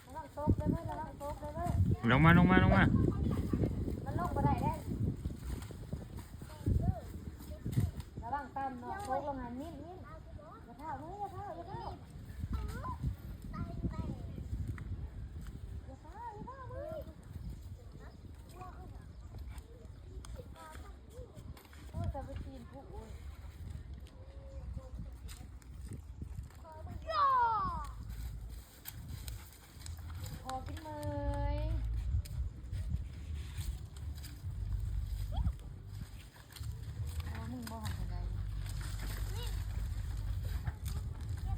ລະວັງຕົກເດີເວີ້ຍ ລະວັງຕົກເດີເວີ້ຍ ລົງມາ ລົງມາ ລົງມາ ມັນລົງບໍ່ໄດ້ເດ້. ລະວັງຕ່ຳເນາະ ຕົກລົງຫັ້ນ ມິ້ນ ມິ້ນ ຢ່າຟ້າວເວີ້ຍ ຢ່າຟ້າວ ຢ່າຟ້າວ ຢ່າຟ້າວ ຢ່າຟ້າວເວີ້ຍ. ໂອ້ຍ ແຕ່ໄປຕີນຜູ້ ໂອ້ຍ ຂໍກິນເມີຍ ພໍມຶງບໍ່ຫອກປານໃດ.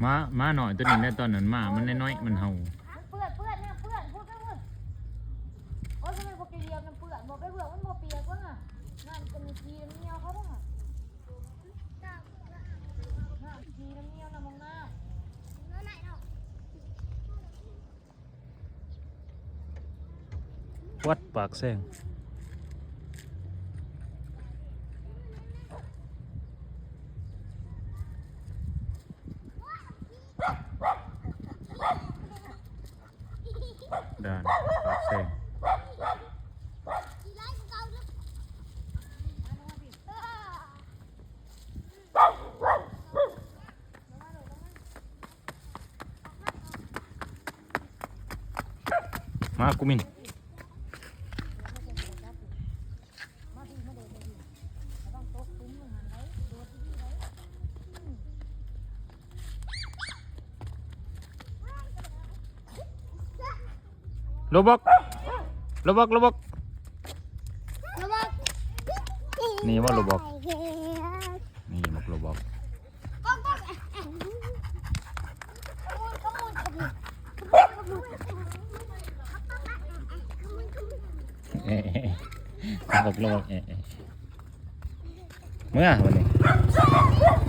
ໝາ ໝານ້ອຍໂຕນີ້ແຫຼະ ຕອນນັ້ນໝາມັນນ້ອຍໆ ມັນເຫົ່າ. ມັນເປື້ອນ ເປື້ອນ ນ້ຳເປື້ອນ ພຸ້ນ ພຸ້ນ ພຸ້ນ. ໂອ້ຍ ທຳໄມພວກເຈົ້າຢຽບນ້ຳເປື້ອນ? ບໍ່ໄປເບື້ອງ ມັນບໍ່ປຽກເບິ່ງຫະ. ນ້ຳກໍມີຂີ້ນ້ຳໜຽວເຂົາເດ້ຫະ. ນ້ຳຂີ້ນ້ຳໜຽວ ນ້ຳໝອກນ້ຳ. ວັດປາກແຊງ. ດ່ານປາກແຊງ. ມາ ກູມິນ. ໂລບັອກ ໂລບັອກ ໂລບັອກ ໂລບັອກ ນີ້ບໍ່ໂລບັອກ ນີ້ບັກໂລບັອກ. ເອີ ບັກໂລບັອກ ເອີ ເອີ ເມື່ອບັດນີ້ ເ